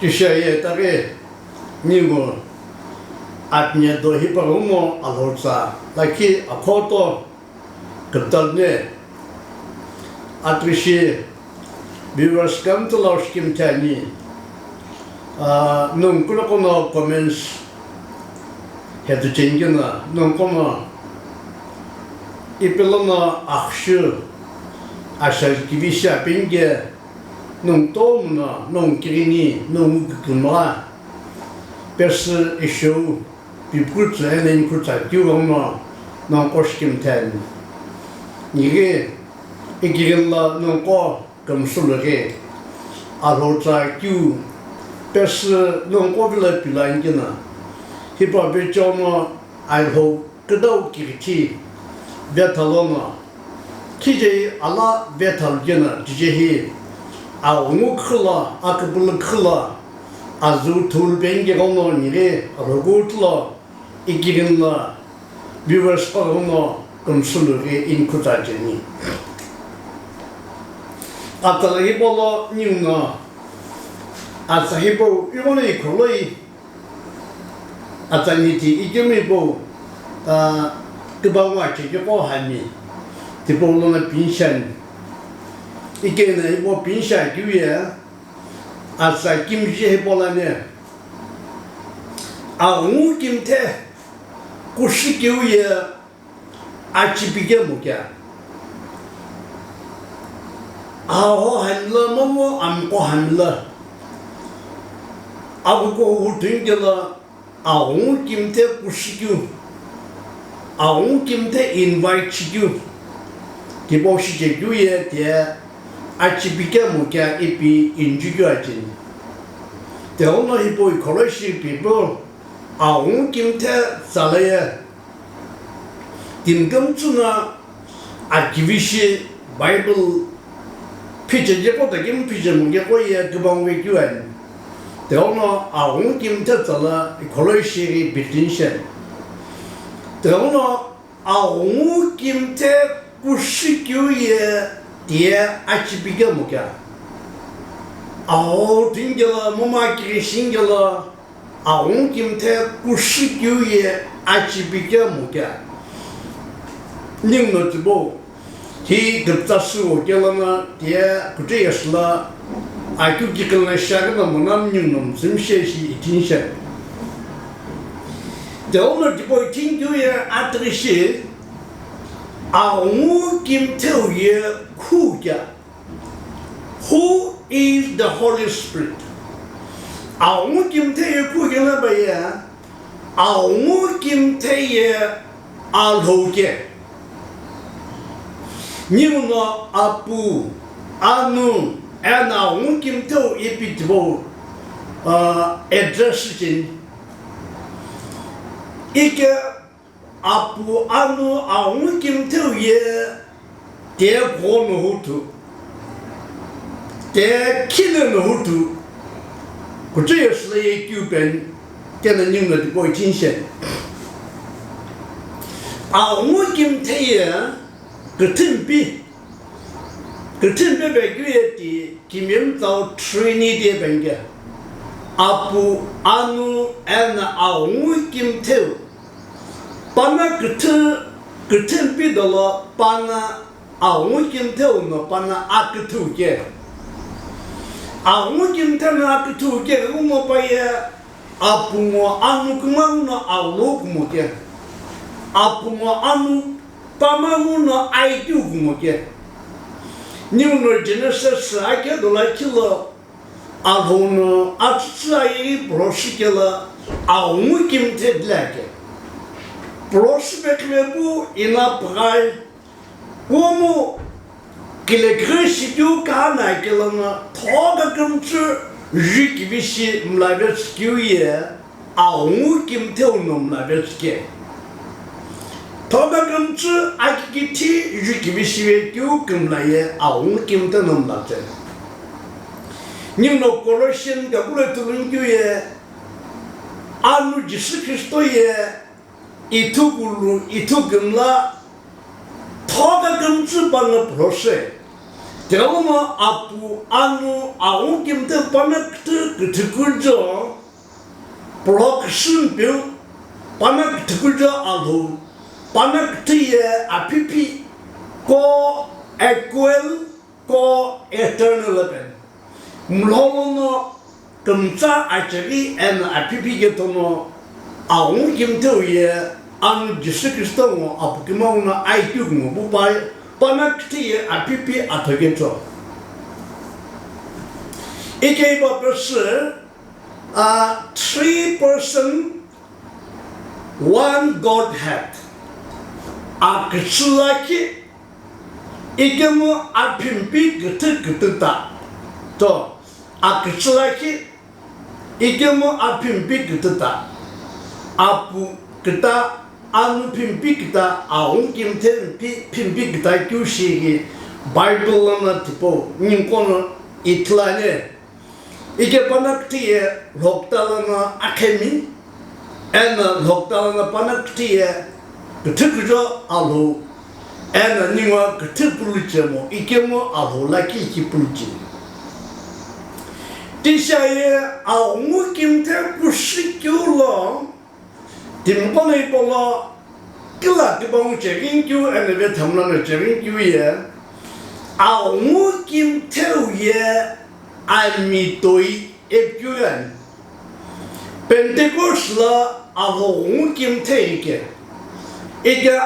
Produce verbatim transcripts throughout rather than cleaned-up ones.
Kisha ye itaghi ningu aphi no do hipau lono Alhou tsa lakhi akhoto kutal ne athishi viewers kam tula ushkim tani. Ah, nongu kulo kono comments hetu chengena nongu kono ipi lono akhshu ashal kivisha penge nongu tomo no nongu kirini nongu kikuma pesü ishou pipukutsu eno inkutsa keu lono nongu koshkim tani. Nighi ikirini lo nongu ko kümsü lughi Alhou tsa keu pesü nongu ko vilo pilo anikena hipau pechono Alhou küdau kirithi vetha lono khije ala vetha lukena tije hi aghungu khülo aküpülü khülo azü thulu penge lono nighi Alhou kutulo ikirini lo viewers ko lono kümsü lughi inkutsa cheni. Atsa la hipau lo ningu no atsa hipau ighono ikholoi atsa niti ikemu hipau, ah, kübau ngo achekeqo hami tipau lono pinshani. Ikena hipau pinsha keu ye atsa kimije hipau lani aghungu kimthe kushi keu ye achipi kemu kea. Aho hamla momu amko hamla. Aguko hutun kela aghungu kimthe kushi keu. Aghungu kimthe invite shi keu. Tipau shiche keu ye tiye achipi kemu kea ipi inju keu acheni. Tilono hipau ikholo shi people aghungu kimthe tsala ye timi kümtsü no akivishi Bible phichekeu kota kemu phichemu keu ye kübau ngo keu ani. Tilono aghungu kimthe tsala ikholo ishi ghi bitinshi ani. Tilono aghungu kimthe kushi keu ye tiye achipi kemu kea. Aho thingela momu akiri shingela aghungu kimthe kushi keu ye achipi kemu kea. Ningu no tipau hi küpütsa sü wo kela no tiye kutu yesü lo akeu kikila shaghi no monam ningu no mütsümshe shi itinshi. Tilono tipau itin keu ye athishi aghungu kimthe ye khu kea. Who is the Holy Spirit? Aghungu kimthe ye khu kena pa ye, aghungu kimthe ye Alhou ke. Ningu no Apu, Anu, eno aghungu kimthe ipi tipau, ah, address cheni. Ike Apu Anu aghungu kimthe ye tiye kughono huthu, tiye khile no huthu, kutu yesü lo ye keu peni, kena ningu no tipau itinshi ani. Aghungu kimthe ye küthümpi Küthümpe pekeu ye ti kimiye mütsau Trinity penge. Apu, Anu, eno aghungu kimtheu. Pano küthü, küthümpi dolo pano aghungu kimtheu no pano aküthü ke. Aghungu kimtheu no aküthü ke, umo paye Apu ngo Anu küma no Alhou kumo ke. Apu ngo Anu pama no Aithu kumo ke. Niu no Genesis ake dola kilo Alhou no atsütsü aye püroshi kelo aghungu kimthe dile ake. Püroshi pekhle pu ina püghai Kumu kile kighi shikeu kha na kelo no thogha kümtsü jukivi shi mlave tsükeu ye aghungu kimtheu no mlave tsüke. Thogha kümtsü akikithi jukivi shive keu kümla ye aghungu kimthe no mlave tsü. Niu no Colossian kakulo ithulu nikeu ye Anu Jisü Khristo ye Ithu kulu, ithu kümla, thogha kümtsü pano püroshi. Tighenguno Apu, Anu, Aghungu Kimthe, Pano Küthü, Küthü Kujo, Proxim Piu, Pano Küthü Kujo Alhou, Pano Küthü ye Aphiphi, co-equal, co-eternal pen. Mlolo no kümtsa acheghi eno aphiphi kethono Aghungu Kimtheu ye Anu Jisü Kristo ngo Apu Kimau no aitu ngo pu pai, Pano Küthü ye Aphiphi atho ketho. Ikeghi pa pesü, a, three person, one Godhead. Aküchü lakhi, ikemu aphimpi küthü küthü ta. To, aküchü lakhi, ikemu aphimpi küthü ta. Apu küta, Anu phimpi küta, Aghungu Kimthe pi-, phimpi küta keu shi ghi Bible lono tipau ninguqo no ithulu ani. Ike Pano Küthü ye Lhoküta lono akhemi, eno Lhoküta lono Pano Küthü ye Küthü Kujo Alhou, eno ningu Küthü Puluchemo, ikemu Alhou lakhi iki Puluchemo. Tishi ye Aghungu Kimthe pushi keu lo, timiqo no hipau lo kila tipau cheghi keu eno vethamla no cheghi keu ye, Aghungu Kimtheu ye ami toi ipikeu ani. Pentecost lo Aghungu Kimthe ike. Ike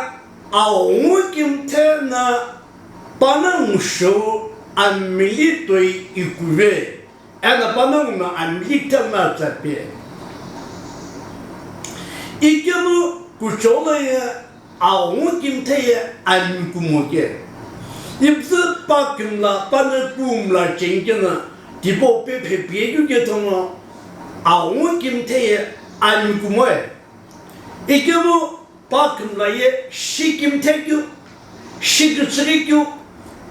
Aghungu Kimthe no panongu shou amili toi ikuve. Eno panongu no amili thena tsape. Ikemu kuchou lo ye Aghungu Kimthe ye ami kumo ke. Ipüzü pa kümla pano pu mla cheni keno tipau pephe pie keu kethono Aghungu Kimthe ye ami kumo e. Ikemu pa kümla ye shi kimthe keu, shi kütsüri keu,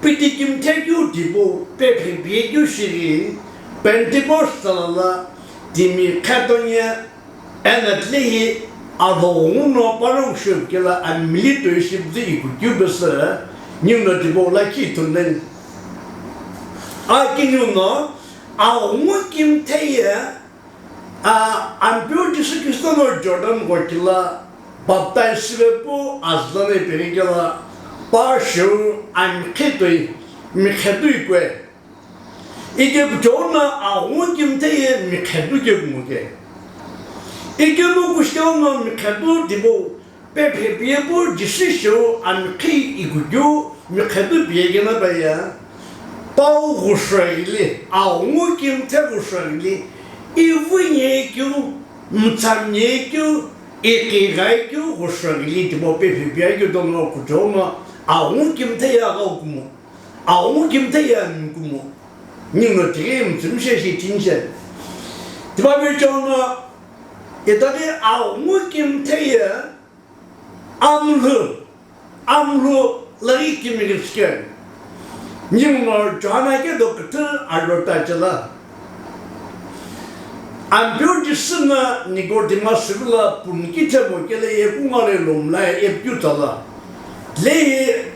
piti kimthe keu tipau pephe pie keu shi ghi Pentecost tsala la timi khetoni ye, eno tilehi Aghungu no panongu shou kelo amili toi shipüzü iku keu pesü, ninguno tipau lakhi ithulu ani. Akiniu no Aghungu Kimthe ye, a, Ampeu Jisü Kristo no Jordan ghokilo baptize shipe pu azü lono ipeghi kelo pa shou amkhe toi mikhedu ikue. Ike kuchou no Aghungu Kimthe ye mikhedu keu kumo ke. Ikemu kushou no mikhedu tipau pephe pie pu Jisü shou amkhe iku keu mikhedu pie keno pa ye, pau ghusho ghili, Aghungu Kimthe ghusho ghili, ivu nye keu, mtsam nye keu, iqighi keu ghusho ghili tipau pephe pie keu tono kuchou no Aghungu Kimthe ye aghau kumo, Aghungu Kimthe ye ami kumo. Ninguno tighi mtsümshe shi tinishe. Tipau pecheu no itaghi Aghungu Kimthe ye amlhu, amlhu laghi kimighitsü ke. Ninguno Johana ke do küthü arota chela. Ampeu Jisü no Nicodemus süvilo punukithe mo kelo ye kungu lo mla ipikeu tsala. Lehi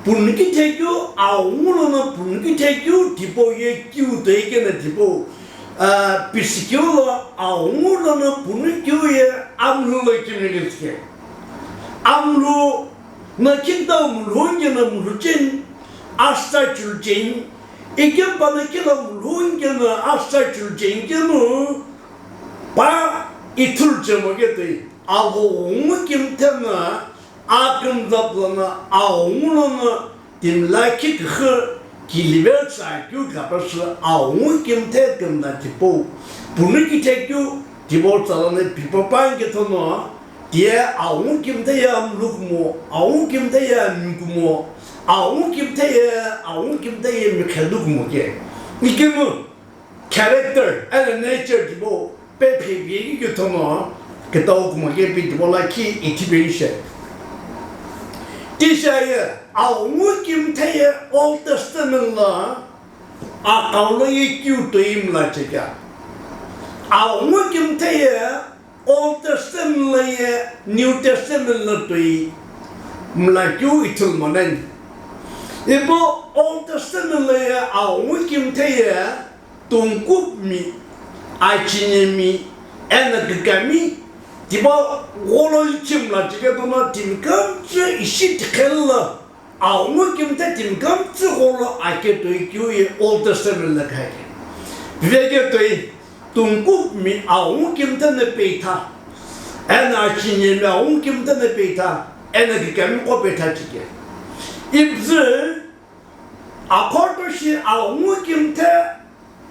punukithe keu, Aghungu lono punukithe keu tipau ye keu toi keno tipau, a, pisi keu lo Aghungu lono punu keu ye amlhu lo kimighitsü ke. Amlhu no kidau mlhu keno mlhu cheni, asta chulu cheni, ikemu pano kilo mlhu keno asta chulu cheni kemu pa ithulu chemo ke toi, Aghungu Kimthe no akümza lono Aghungu lono timi lakhi küxü kilive tsa keu kapesü Aghungu Kimthe kümna tipau punukithe keu tipau tsala no pipa pa ani kethono, tiye Aghungu Kimthe ye amlhu kumo, Aghungu Kimthe ye ami kumo, Aghungu Kimthe ye, Aghungu Kimthe ye mikhedu kumo ke. Ikemu character eno nature tipau pephe pie keu kethono kütau kumo ke pi tipau lakhi ithi pe ishe. Tishi ye Aghungu Kimthe ye Old Testament lo aghau lo ye keu toi mla chekea. Aghungu Kimthe ye Old Testament lo ye New Testament lo toi mla keu ithulu monani. Ipu Old Testament lo ye aghungu kimthe ye tungkupmi, achinemi, eno kükami, tipau gholo likhimla chike tono timi kümtsü ishi tiqhelo aghungu kimthe timi kümtsü gholo ake toi keu ye Old Testament lo khake. Viveke toi tungkupmi aghungu kimthe no peitha, eno achinemi aghungu kimthe no peitha, eno kükami qo peitha chike. Ipzü Akhordo shi aghungu kimthe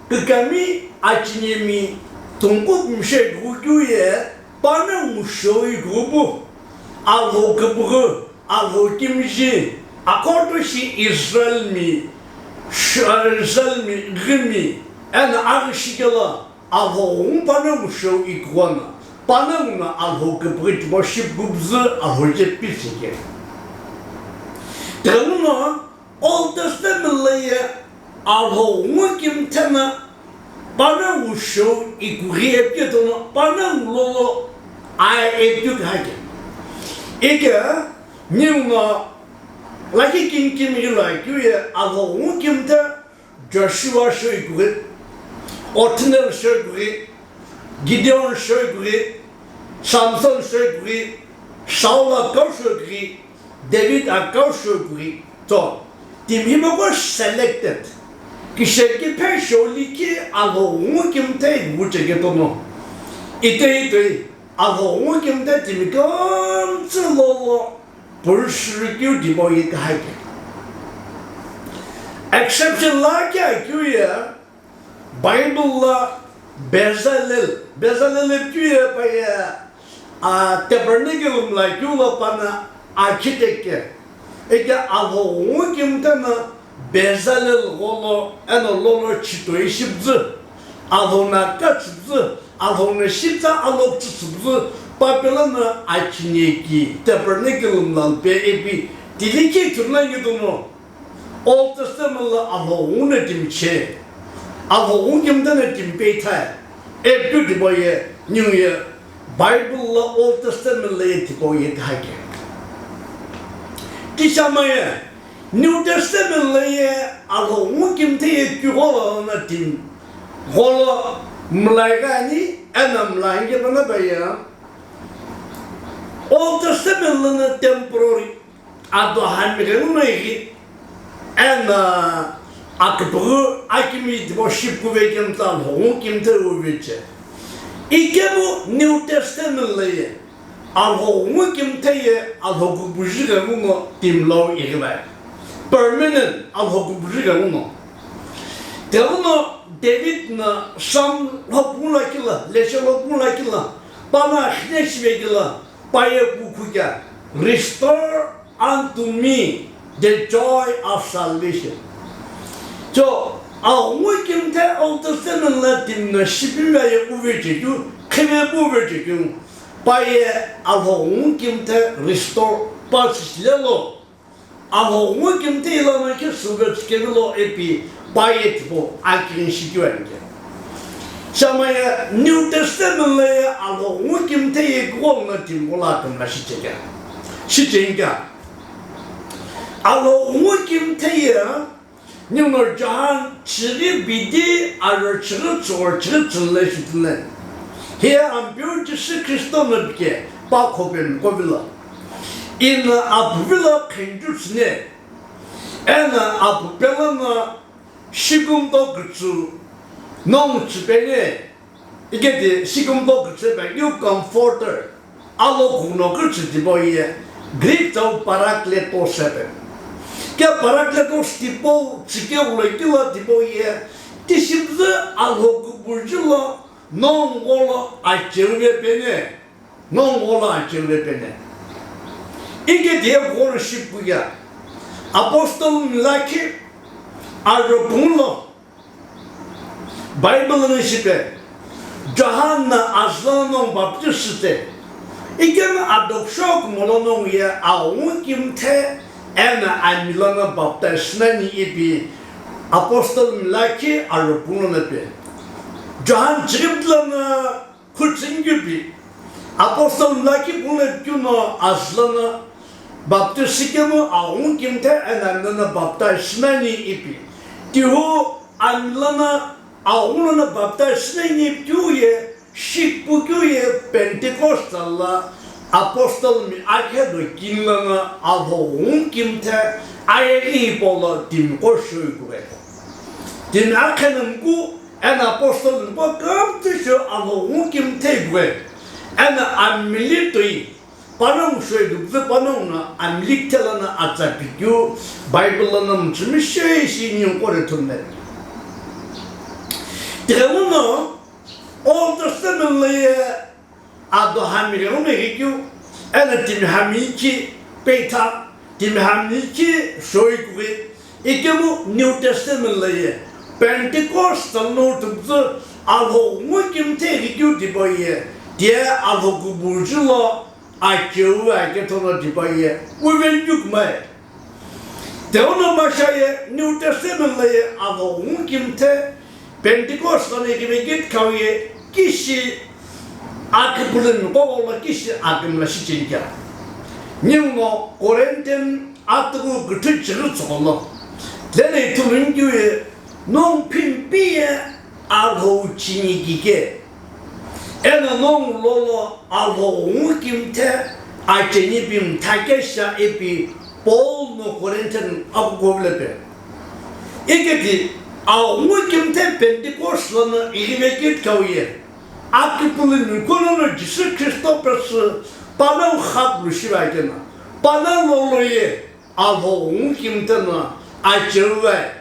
kükami, achinemi, tungkupmi shi ghukeu ye panongu shou ighubu, Alhou küpüghü, Alhou kimiji, akhordo shi Israelmi, sh-, Israelmi ghimi, eno aghi shikelo Alhou ghungu panongu shou ighuno, panongu no Alhou küpüghü tipau shi ghubzü Alhou je pichike. Tighenguno Old Testament lo ye Alhou ghungu kimthe no panongu shou igughi epiketono panongu lolo ai epiu khake. Ike ninguno lakhi kini kini ghilo akeu ye Alhou ghungu kimthe Joshua shou igughi, Othniel shou igughi, Gideon shou igughi, Samson shou igughi, Saul akau shou igughi, David akau shou igughi. To, timi hipaqo selected. Kisheki phe shou likhi Alhou ghungu kimthe ighu cheke tono. Ite itoi Alhou ghungu kimthe timi kümtsü lolo purishurikeu tipau ye kahake. Exception lakhi akeu ye Bible lo Bezalel, Bezalel ipikeu ye pa ye, a, tabernacle mla keu lo pano architect ke. Ike Alhou ghungu kimthe no Bezalel gholo eno lolo chitoi shipüzü, Alhou no kachüpüzü, Alhou no shitsa alokchüpüzü, pa pelono achineki tabernacle mla pe ipi tilikhi thulo ngi tono. Old Testament lo Alhou ghungu no timi che, Alhou ghungu kimthe no timi peitha, epiu tipau ye, ningu ye, Bible lo Old Testament lo ye tipau ye kahake. Tisha ma ye, New Testament lo ye Alhou ghungu kimthe ye keu gholo no timi gholo mlai gani, eno mlai nge pano pa ye, Old Testament lono temporary, ado hami ghenguno ighi, eno aküpüghü akimi tipau shi kuve kemtsa Alhou ghungu kimthe uve che. Ikemu New Testament lo ye Alhou ghungu kimthe ye Alhou kubuju ghenguno timi lo ighi vai. Permanent Alhou kubuju ghenguno. Tighenguno David no Psalm lhopungu lakhi lo, leshe lhopungu lakhi lo, pano akhine shive kelo, pa ye kukhu kea, "Restore unto me the joy of salvation." So, aghungu kimthe Old Testament lo timi no shipimi ye uve chekeu, khive pu uve chekeu, pa ye Alhou ghungu kimthe restore pa shisile lo. Alhou ghungu kimthe ilono khe suve chikevilo ipi pa ye tipau akighini shikeu ani ke. Shama ye New Testament lo ye Alhou ghungu kimthe ye kughenguno timi gholo akümla shichekea. Shicheni kea. Alhou ghungu kimthe ye ninguno John chighi bidi aro chighi tsüghor chighi tsüni lo shitile. Hiye Ampeu Jisü Khristo no pike pa khopemiqo vilo. Eno apu vilo qheniju tsüni. Eno apu pelono shikimqo kütsü nongu tsü peni. Ikedi shikimqo kütsü pe keu Comforter, alo kuno kütsü tipau ye Greek tsau Parakletos pe. Ke Parakletos tipau tsü keu lo kilo tipau ye, tishi püzü Alhou kubuju lo nongu gholo acheu ve peni. Nongu gholo acheu ve peni. Ikedi ye gholo shipu kea. Apostle milakhi aro pungu lo Bible no shipe, John no azü lono nongu baptize shithe. Ikemu adoksho kumo lo nongu ye aghungu kimthe eno ami lono baptize nani ipi Apostle milakhi aro pungu lono pi. John chighi bidi lono khutsünikeu pi, Apostle milakhi pungu lo pikeu no azü lono Baptist shikemu aghungu kimthe eno ami lono baptize shinani ipi. Tihu ami lono aghungu lono baptize shinani ipi keu ye shipu keu ye Pentecostal lo apostle mi akhe do kini lono Alhou ghungu kimthe ayeghi hipau lo timiqo shou kughe. Timi akhe no miku eno apostle miqo kümtsü shou Alhou ghungu kimthe kughe. Eno amili toi Panongu shou kughe, panongu no amili kithela no atsa pikeu Bible lono mütsümishei shi ningu qo re thumle. Tighenguno Old Testament lo ye ado hami ghenguno ighikeu, eno timi hami ki peitha, timi hami ki shou kughe, ikemu New Testament lo ye Pentecost lo tupzü Alhou ghungu kimthe ighikeu tipau ye, tiye Alhou kubuju lo acheu aketho lo tipau ye uve keu kumai. Tighenguno masha ye New Testament lo ye Alhou ghungu kimthe Pentecost lono ighivekeu thikau ye kishi akipulumi qo lo kishi akimla shicheni kea. Ninguno Corinthian atughu küthü chighi tsügholo. Lele ithulu nikeu ye nongu phimpi ye Alhou chini kike. Eno nongu lolo Alhou ghungu kimthe acheni pi mthakesha ipi Paul no Corinthian akuko vile pe. Iketi aghungu kimthe Pentecost lono ighivekeu thikau ye akipulumi qo lono Jisü Khristo pesü panongu khakulu shiva keno, panongu lolo ye Alhou ghungu kimthe no acheu vai.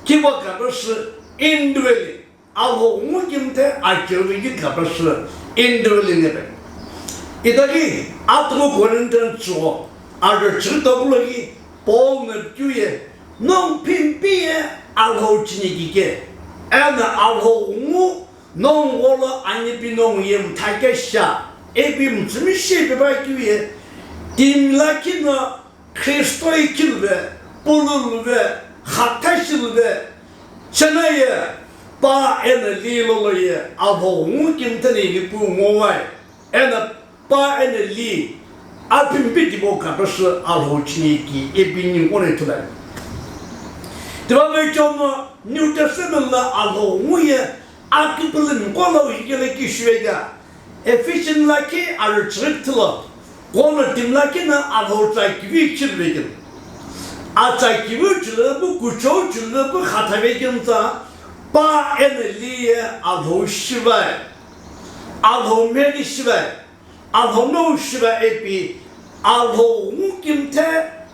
Kibo kapesü indwelling. Alhou ghungu kimthe acheu keu kapesü indwelling ebe. Itaghi atughu Corinthian tsügho ajo chighi topu lo ghi Paul no keu ye nongu phimpi ye Alhou chini kike. Eno Alhou ghungu nongu gholo anipi nongu ye mthakesha ipi mütsümishei pepa keu ye timi lakhi no Khristo ikilve, pululve, khathashilve, chena ye pa eno li lolo ye Alhou ghungu kimthe no ighipau ngo vai, eno pa eno li aphimpi tipau kapesü Alhou chini ki ipi ningu qo no ithulu ani. Tipau ve chono New Testament lo Alhou ghungu ye akipulumi qo lo ighikelo ki shive kea. Ephesian lakhi ajo chighi küthü lo, qo no timi lakhi no Alhou tsa kivi chilve keno. Atsa kivi chilve pu, kuchou chilve pu khathave keno tsa pa eno li ye Alhou shivai. Alhou meri shivai. Alhou nou shivai ipi, Alhou ghungu kimthe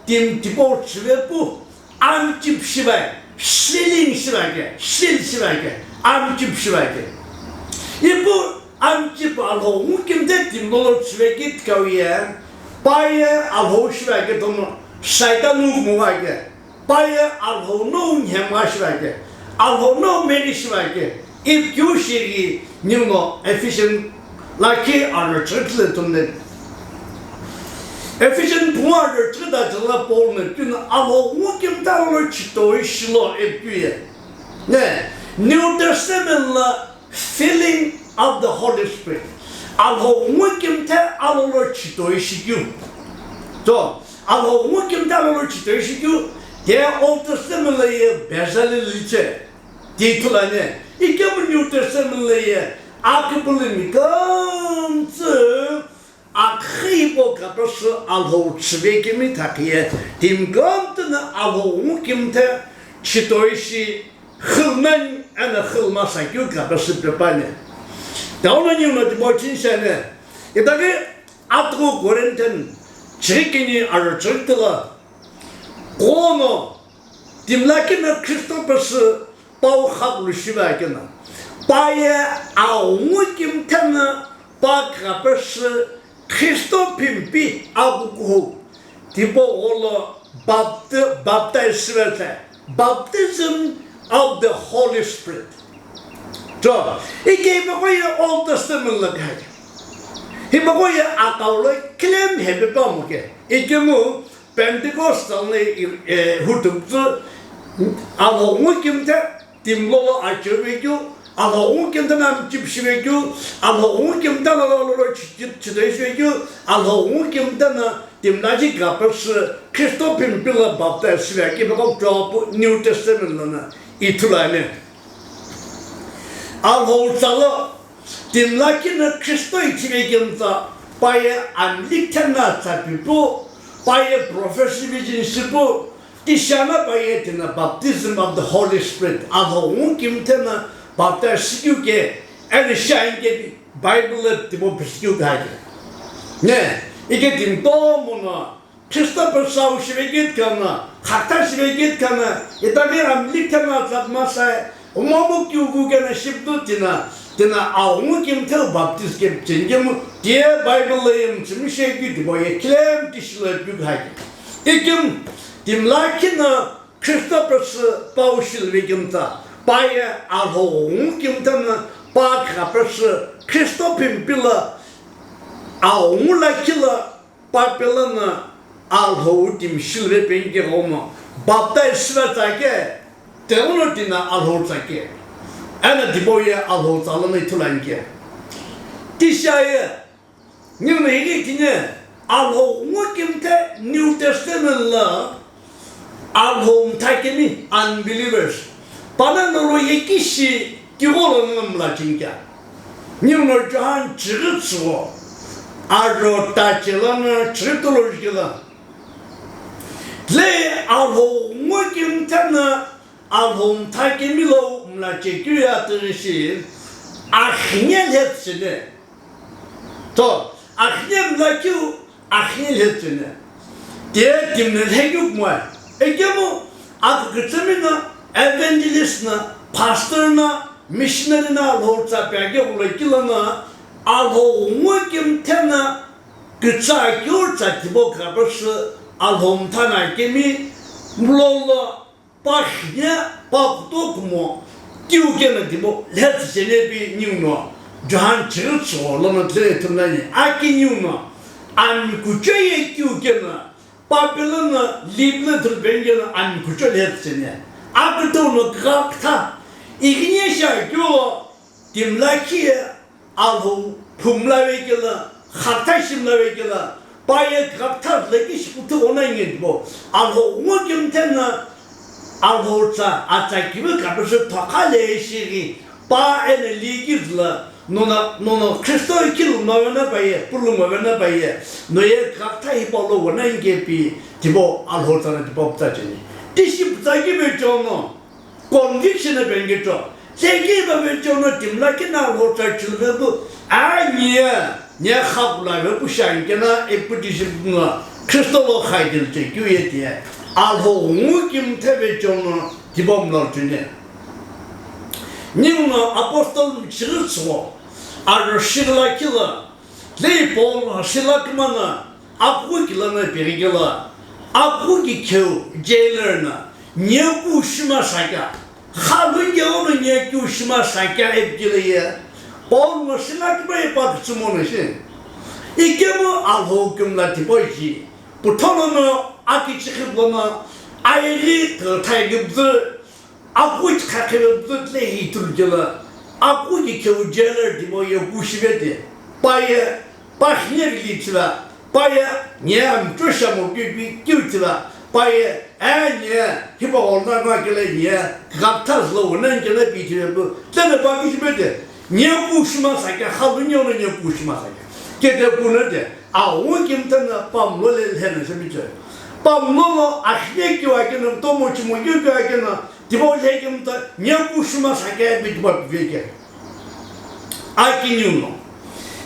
timi tipau chüve pu, amchipu shivai, sealing shivai ke, seal shivai ke, amchipu shivai ke. Ipu amchipu Alhou ghungu kimthe timi lolo chüve keu thikau ye, pa ye Alhou shivai ke tomo, Saitan nu kumo vai ke. Pa ye Alhou nou nhemgha shivake, Alhou nou meri shivake, ipi keu shighi ninguno Ephesian lakhi ajo church lo ithulu ani. Ephesian pungu ajo church ajala Paul no keu no Alhou ghungu kimthe alolo chitoi shilo ipi keu ye. Ne, New Testament lo filling of the Holy Spirit. Alhou ghungu kimthe alolo chitoi shikeu. To, Alhou ghungu kimthe alolo chitoi shikeu, tiye Old Testament lo ye Bezalel iche, ti ithulu ani, ikemu New Testament lo ye akipulumi kümtsü akhi hipau kapesü Alhou chüve kemi thakhi ye, timi kümtsü no Alhou ghungu kimthe chitoi shi khilmani eno khilmasa keu kapesü pepa ani. Tighenguno ninguno tipau cheni shi ani. Itaghi atughu Corinthian chighi kini ajo church lo, qo no timi lakhi no Khristo pesü pau khakulu shiva keno, pa ye aghungu kimthe no pa kapesü Khristo phimpi akukuhou tipau gholo bapti-, baptize shive tha, baptism of the Holy Spirit. To, ike hipaqo ye Old Testament lo kahai. Hipaqo ye akau lo claim hepe pamu ke. Ikemu Pentecostal ni, eh, hutuptsü Alhou ghungu kimthe timi lolo acheu vekeu, Alhou ngukimta na amchipu shive keu, Alhou ngukimta na lolo chitoi shive keu, Alhou ngukimta na timi lakhi kapesü Kristo phimpi lo baptize shive keu ipegho kutomo New Testament lono ithulu ani. Alhou tsa lo timi lakhi no Kristo ithivekimta, pa ye amli kithena tsa pipu, pa ye prophecy vision shipu, Tishana pa ye tina baptism of the Holy Spirit, Alhou ngukimta na baptize shikeu ke, eno shi ani ke Bible lo tipau pishikeu ke. Ne, ike timi kutomo no Kristo pesü shive keu kena, khakta shive keu kena, itaghi amli kithena tsa masai, Umomu kiu kukena shiputu tina, tina Alhou ngukimta baptize kepu cheni kemu, tiye Bible lo ye mtsümi shekeu tipau ye claim tishi lo ipikeu haki. Ikemu, timi lakhi no Kristo pesü pa shiluvekimta, pa ye Alhou ngukimta na pa kapesü Kristo phimpi lo, Alhou ngu lakhi lo, pa pelo no Alhou timi shiluve peni ke ghono baptize shive tsa ke, tighenguno tina Alhou tsa ke. Eno tipau ye Alhou tsa lono ithulu ani ke. Tisha ye, ninguno ighi tini Alhou ngukimta New Testament lo Alhou mtha kemi, unbelievers, pano nolo ye kishi kigho lono mla cheni kea. Ninguno John chighi tsügho, aro tache lono chighi tolo jukelo. Tile Alhou ngukimta na Alhou mtha kemi lo mla chekeu ye tighi shi, akhine lhetsüne. To, akhine mla keu, akhine lhetsüne. Tiye timi no lhekeu kumoe. Ikemu, akükütsümi no, evangelist no, pastor no, missionary no Alhou tsa pi akeu lo kile no, Alhou ngukimta na kütsa keu tsa tipau kapesü Alhou mtha na kemi, mlolo, pa khine, pa kutomo, keu kena tipau lhetsü cheni ipi ninguno, John chighi tsügho lono tile ithulu ani, aki ninguno, ami kuchou ye keu kena, pa pelo no, li pelo ithulu peni kena, ami kuchou lhetsü cheni, akutho no kha kutha, ighi ni sha keu lo, timi lakhi ye, Alhou phumla vekelo, khakta shimla vekelo, pa ye khakta laki shi kuthu ona nge tipau, Alhou ngukimta na, Alhou tsa, atsa kivi kapesü thokha le shighi, pa eno li kizü lo, nono, nono Kristo kilu mavena pa ye, pulu mavena pa ye, no ye khakta hipau lo ona nge pi, tipau Alhou tsa na tipau putsa cheni. Tishi putsa kive chono, conviction apenike cho. Seki babe chono timi lakhi no Alhou tsa chiluve pu, a nie, nie khakula ve pu shani kena ipu tishi pu no Kristo lo khaidil che keu ye tiye. Alhou ngukimta ve chono tipau mla cheni. Ninguno apostle chighi tsügho, aro shighi lakhi lo, Tile Paul no Sila kümano akughuki lono pighi kelo, akughuki kheu jailer no, nie ku shima sakea, khalu nge ono nie ku shima sakea ipi kile ye, Paul no Sila küma ipa kütsümo no shi. Ikemu Alhou kümla tipau ishi, putholo no akichikhi lono, ayeghi thai gibzü, Akughuki khakhe ve pütü tile hi ithulu kelo, akughuki kheu jailer tipau ye ku shive ti, pa ye, pa khine vili ithulu, pa ye, nie amcho shamo keu pi keu ithulu, pa ye, e nie, hipau gholo no kele nie, baptize lo wena kele pi ithulu pu, tile pa ki shive ti, nie ku shima sakea, khalu nge ono nie ku shima sakea, kete ku no ti, Alhou ngukimta na pa mlo le lhe no shemi che. Pa mlo lo akhine keu akeno, tomo chimo keu keu akeno, Tipau lhekimta, nie ku shima sakea ipi tipau piveke. Aki ninguno.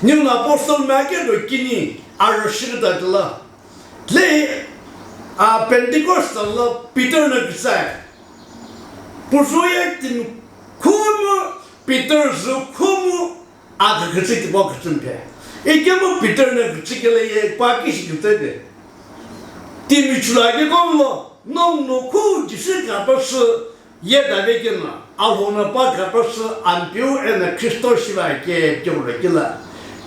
Ninguno apostle mi ake do kini aro shighi ta tila. Tile, a, Pentecost lo Peter no kütsai. Puzuye timi khumu Peter zu khumu Akükütsü tipau kütsü mpe. Ikemu Peter no kütsü kele ye pa kishi kütsü de. Timi chula ke kong lo, nong no khu Jisü kapasü ye dave kena, Alhou no pa kapasü Ampeu eno Kristo shiva ke pyo lo kila.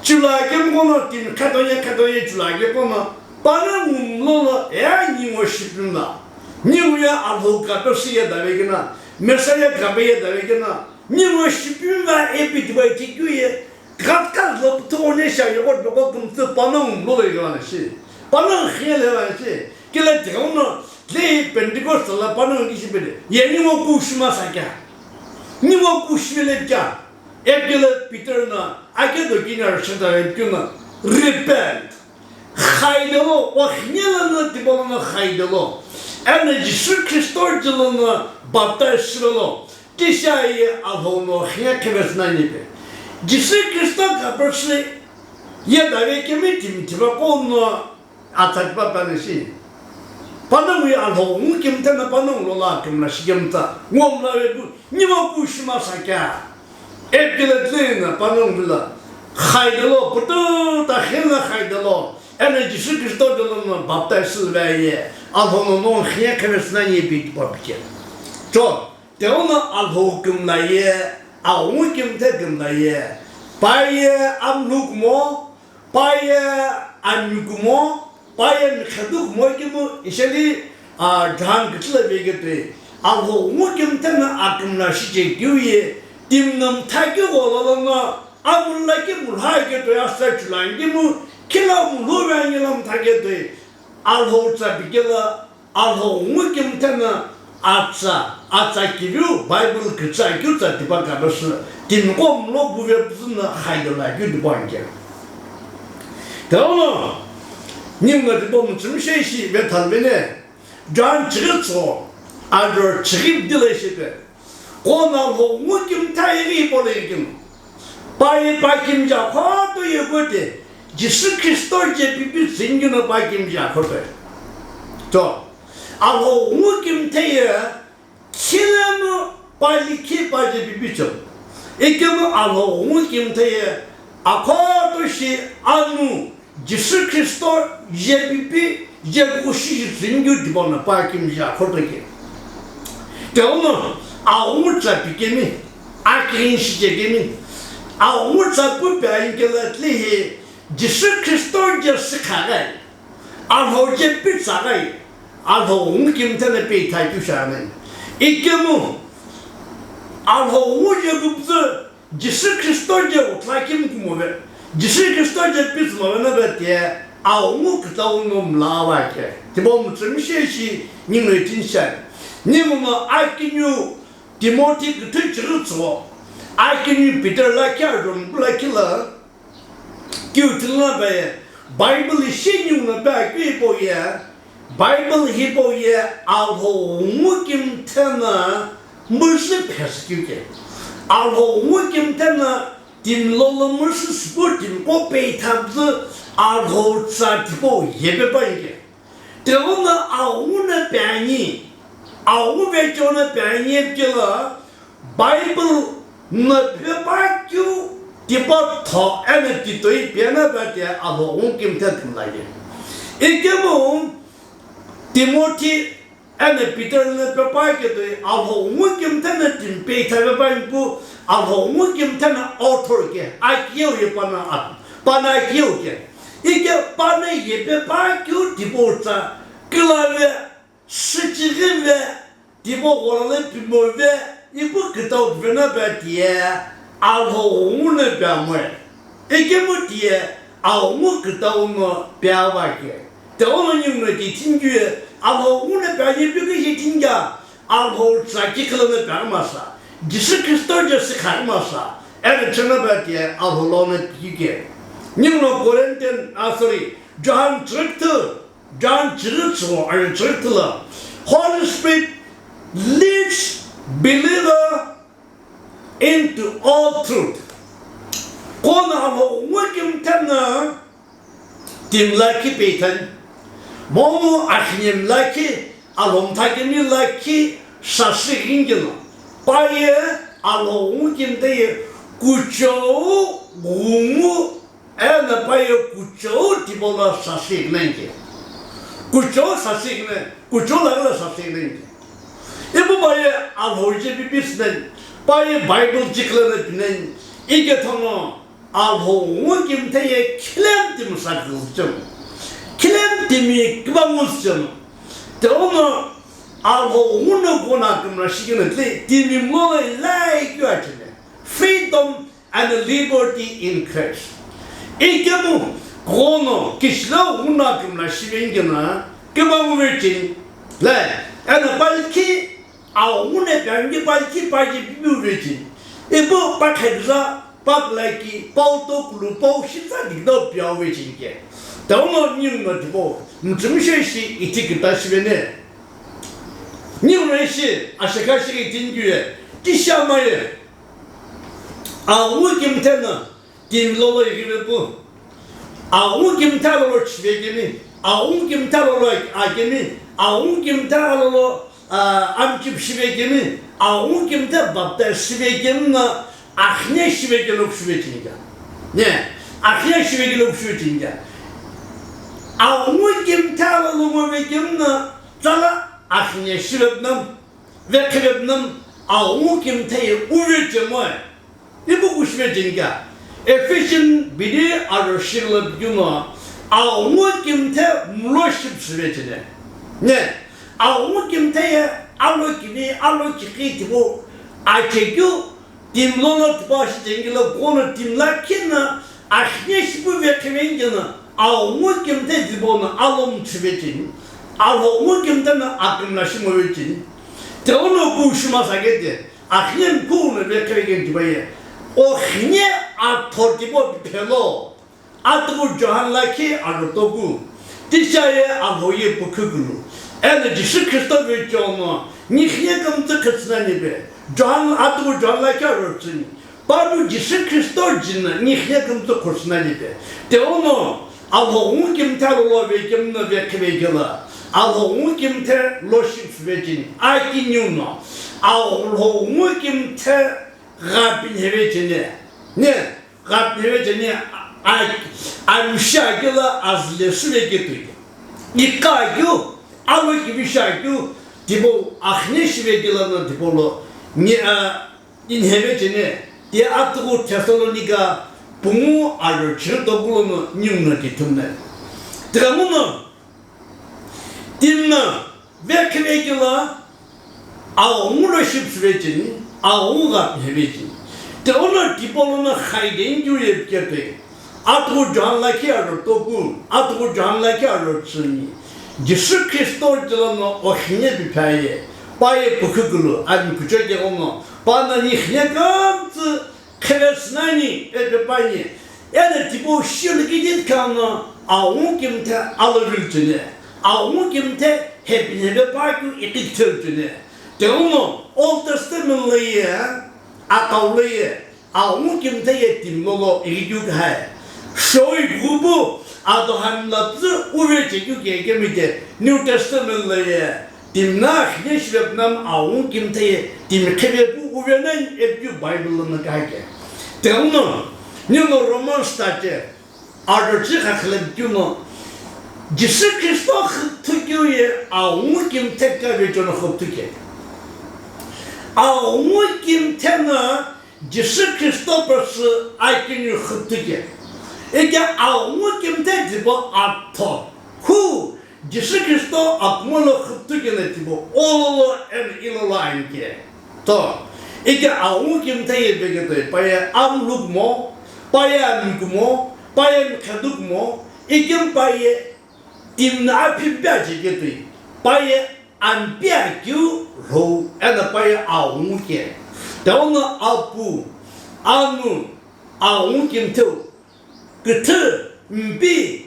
Chula ke mkono timi khato ye khato ye chula ke kono, pa no ngum lo lo, e ani ngo shipin la. Ni uya Alhou kapasü ye dave kena, Messiah kape ye dave kena, Ninguno shipimi va epi tipau ithikeu ye, khat khat lo püthüghüni shi ayeghi tipaqo kümtsü panongu mlo lo ighi vani shi. Panongu xie lo vani shi. Kile tighenguno, le Pentecost la panongu kishi pede. Ye ninguno kushima sakya. Ninguno kushile kya. Epikelo Peter na, ake do kini arshata epikeu na, repent. Xaidelo, o xinye lono tipau lono xaidelo. Eno Jisü Khristo je lono baptize shivelo. Tishi aye Alhou no xinye khivetsü nani pe. Jisü Khristo kapüsü ye dave kemi timi tipaqo no atsa tipau pano shi. Panongu ye Alhou nguki mthena panongu lo la kümla shikemtsa. Ngomla ve pu, ninguno kushima sakya. Epikelo tlina panongu vilo. Xaidelo pututa xinye xaidelo. Eno Jisü Khristo je lono baptize shivelo ye. Alhou no no xinye khivetsü nani ye pi tipau pikelo. Cho, tighenguno Alhou kümla ye, Aghungu kimthe kümla ye. Pa ye amlu kumo, pa ye anyu kumo, pa ye mkhedu kumo ikemu isheli, a, John küthü lo veketoi. Alhou nguki mthena akümla shichekeu ye, timi no mthakeu gholo lono, amulakemu lhaketoi asa chulangikemu, khila mulhu ve angelo mthaketoi. Alhou tsa pikelo, Alhou nguki mthena atsa, atsa kiviu Bible kütsa keu tsa tipau kapüsü, timiqo mlo puve püzü no xaidelo keu tipau anikeu. Tighenguno, ninguno tipau mütsümishei shi vethalu vene, John chighi tsügho, ajo chighi püdilo ishi pe. Qo no Alhou nguki mtha ighi hipau lo ikemu. Pa ye pa kimija khuto ye kote, Jisü Khristo je pipi tsünikeu no pa kimija khuto. To, Alhou nguki mtha ye, khilemu pa likhi pa je pipi tsü. Ikemu Alhou nguki mtha ye, akhuto shi anu, Jisü Khristo je pipi, je kushi shi tsünikeu tipau no pa kimija khuto ke. Tighenguno, Aghungu tsa pikemi, akighi shichekemi. Aghungu tsa pu pe anikelo tile hi, Jisü Khristo je sikha ghi, Alhou je pitsa ghi, Alhou nguki mthena peithakeu shi ani. Ikemu, Alhou ngu je kupüzü, Jisü Khristo je uthlakemu kumo ve, Jisü Khristo je pitsü mo ve no ve tiye, Aghungu kütau no mla va ke. Tipau mütsümishei shi ninguno itinishani. Ninguno akiniu Timothy küthü chighi tsügho, akiniu Peter lakhi ajo mkulu lakhi lo, keu ithulu no pe, Bible ishi ninguno pe akeu hipau ye, Bible hipau ye Alhou nguki mthena müsü phesü keu ke. Alhou nguki mthena timi lolo müsü süpu timiqo peithapüzü Alhou tsa tipau ye pe pa ike. Tighenguno Aghungu no pe ani, Aghungu vechewo no pe ani ipikelo, Bible no pepa keu tipau tho eno titoi peno pe tiye Alhou nguki mthe timi la ye. Ikemu Timothy eno Peter no pepa ketoi Alhou nguki mthe no timi peitha pepa nipu, Alhou nguki mthe no author ke, akiyeu ye pa no a, pa no akiyeu ke. Ike pa no ye pepa keu tipau tsa, kila ve, süchighi ve, tipau gholo lo pimo ve, ipu kütau puveno pe tiye, Alhou ngu no pe amoe. Ikemu tiye, Aghungu kütau no pe ava ke. Tighenguno ninguno ti ithikeu ye, Alhou ngu no pe ani pi kishi ithikea, Alhou tsa kikhi lono pe aghimasa. Jisü Khristo je sikha aghimasa. Eno cheno pe tiye, Alhou lono pikeu ke. Ninguno Corinthian, ah, sorry, John chighi küthü, John chighi tsügho, ajo chighi küthü lo, Holy Spirit leads believer into all truth. Qo no Alhou nguki mthe no timi lakhi peithani. Momu axinemi lakhi, Alhou mtha kemi lakhi sasü ighini keno. Pa ye Alhou nguki mthe ye kuchou ghungu Eno pa ye kuchou tipau lo sasü ighini ke. Kuchou sasü ighini, kuchou lakhi lo sasü ighini ke. Ipu pa ye Alhou je pipi sü nani, pa ye Bible jikhi lono pi nani, ike thono Alhou nguki mthe ye khilemu timi saküzü chemo. Khilemu timi kiba nguzü chemo. Tighenguno Alhou nguno kughona kümla shikeno tile timi mlolo ilai keu achene. Freedom and liberty in Christ. Ikemu kughona kishilo nguno kümla shivengena kema uve chini. Le, eno palki Aghungu ne penghi palki paji pipi uve chini. Ipu pakheküza, paklaki, pau tokulu, pau shitsa dikdau pia uve chini ke. Tauno ninguno tipau, mchumshe shi iti kita shivene. Ninguno ishi, asheka shi iti ngiye, tisha maye. Aghungu kimthe na, Timi lolo ighivepu. Aghungu kimthe lolo chivekemi. Aghungu kimthe lolo akemi. Aghungu kimthe lolo, ah, amchipu shivekemi. Aghungu kimthe baptize shivekemi na akhine shivekelo kushive chinja. Ne, akhine shivekelo kushive chinja. Aghungu kimthe lolo ngo vekemi na tsala akhine shivepnam. Vekhive pnam aghungu kimthe ye uve chemoe. Ipu kushive chinja. Ephesian bidi aro shirla bikuma aghungu kimthe mlo shipshive chine. Ne, aghungu kimthe ye alo kimi, alo kiki tipu achekeu Timi lono tipau shi chengilo kughona timi lakhi na akhine shipu vekhive ingena aghungu kimthe tipau na alo mchhive cheni, aghungu kimthe na akimla shimove cheni. Teuno kushu masa kete akhine mkhu na vekhive keni tipaye. Okhine atho tipau phelo. Atughu Johan lakhi aro toku, tisha ye Alhou ye pukhu kulu. Eno Jishu Khristo vecheo no, nikhine kümtsü khütsü nani pe. Johan, atughu Johan lakhi aro tsüni. Panu Jishu Khristo jina nikhine kümtsü khütsü nani pe. Teuno, Alhou ngu kimthe lo lo vekemi no vekhive kela. Alhou ngu kimthe lo shipshive cheni. Akiniu no, Alhou ngu kimthe gha pinheve cheni. Ne? Gha pinheve cheni a, a, amshi akela azüle süve ketui. Ika akeu, alo kivi shi akeu, tipau akhine shive kela no tipau lo, ni, a, inheve cheni, ti atughu Thessalonica pungu aro chirü toku lono ninguno tithumna. Tighenguno, Timi na vekhive kela, aghungu lo shipshive cheni, aghungu gha pinheve cheni. Teuno tipau lono khaide ingiu ye pikepe. Atughu Johan lakhi aro toku, atughu Johan lakhi aro tsüni. Jishu Khristo jila no okhine piphaye, paye pukhu kulu, ami kucho keghono, pa na nikhine kümtsü Khevesü nani, epe pani, eno tipau shilu kidit kha no, aghungu kimthe alo vilu cheni, aghungu kimthe hepinheve pakeu ikikithelu cheni. Teuno Old Testament lo ye, akau lo ye, aghungu kimthe ye timi lolo ighi keu kahai. Shoi ghubu, ado hamla püzü uve chekeu kekemite, New Testament lo ye, Timi na akhine shive pnam aghungu kimthe ye timi khive pu uve nani ipikeu Bible lono kahike. Teuno, ninguno Romans ta che, aro chi khakhile bikeu no, Jishu Khristo khüthukeu ye aghungu kimthe kave chono khüthuke. Aghungu kimthe na Jishu Khristo püsü akiniu khüthuke. Ike aghungu kimthe tipau atho. Who Jishu Khristo akumo lo khüthuke na tipau ololo eno ilolo anike. To, ike aghungu kimthe ye veketoi, paye amlu kumo, paye ami kumo, paye mkhedu kumo, ikemu paye timi na aphi pi aje ketoi, paye ampi akeu rho, eno paye aghungu ke. Teuno apu, anu, aghungu kimtheu, küthü, mpi,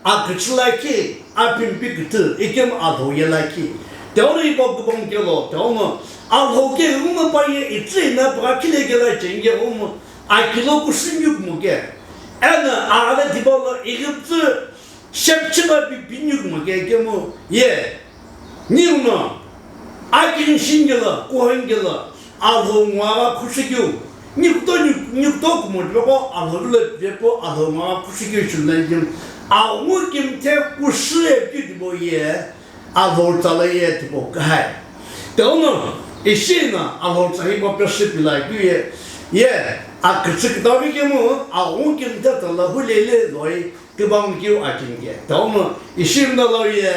aküchü lakhi, aphi mpi küthü, ikemu Alhou ye lakhi. Teuno ipa kupong kelo, teuno Alhou ke nguno paye itsü ina pügha khile kela chenge umu, akilo kusüngi kumo ke. Eno aghale tipau lo ighiptsü, Shepchiba pi pinighi mo ke kemu ye. Ninguno akini shingilo, kuhongilo, Alhou ngwagha khushikeu. Nikuto ni-, nikuto kumo tipaqo Alhou lo pivepu Alhou ngwagha khushikeu shulunani kemu. Aghungu kimthe kushü ye keu tipau ye, Alhou tsala ye tipau kahai. Teuno, ishi na Alhou tsa hipau pesü pila keu ye, ye, aküchü kütau bi kemu, aghungu kimthe tsala hulele loi, Kübam keu akin ke. Tauno ishi mdalo ye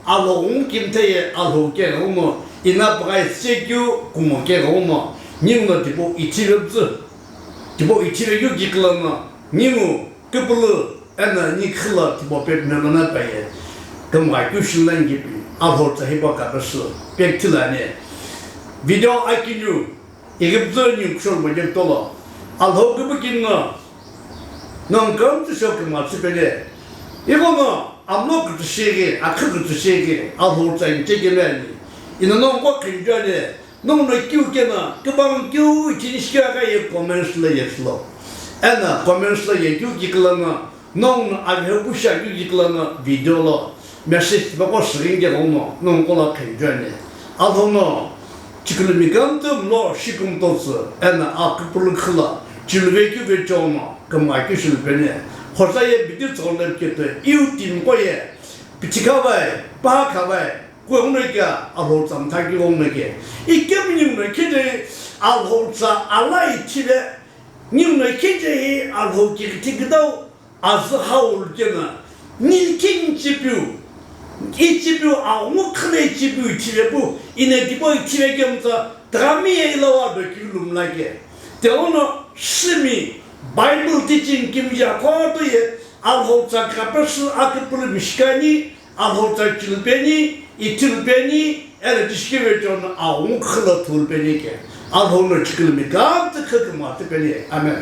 Alhou ngukimthe ye Alhou keghenguno, ina pagha itsüchekeu kumo keghenguno, ninguno tipau ithivepüzü, tipau ithivekeu kiqi lono, ningu küpülü eno ni khüla tipau pepimelo na paye, kümgha keu shilani kipi, Alhou tsa hipau kapesü, pekthilani. Video akiniu, Ighipuzu ningu kushou moje tolo, Alhou küpükino, nongu kümtsü shou kümtsü pele. Ighono, amlo kütsü sheghi, akhu kütsü sheghi, Alhou tsa inchekemeni. Ino nongu qo khinjuani, nongu no kiu kena, kübang kiu ichini shikaghi ye comments lo yeshlo. Ena comments lo ye kiu kiqi lono, Nongu no avehepu shiakeu kiqi lono video lo message tipaqo shighini keghenguno nongu qo lo khenjuani. Alhou no chikulu mi kümtsü mlo shikümtotsu eno aküpülü khüla chiluvekeu vecheo no kümgha keu shilupeni. Hoza ye video tsügholo piketo iu timiqo ye pichika vai, pahakha vai, kughenguno kea Alhou tsa mtha keu ghenguno ke. Ikemu ninguno kheje Alhou tsa ala ithive, ninguno kheje hi Alhou kighithi kütau azü hau lukena, ni khe ni chipiu, ichipiu, aghungu khüle ichipiu ithivepu, ina tipau ithivekemtsa, tigami ye ila wa do kiu lumlake. Teono simi Bible teaching kimija khoto ye, Alhou tsa kapesü aküpülü mi shikani, Alhou tsa chilupeni, ithilupeni, eno tishikevecheo no aghungu khüla thulupeni ke. Alhou no chikulu mi kümtsü khükümtsü peni. Amen.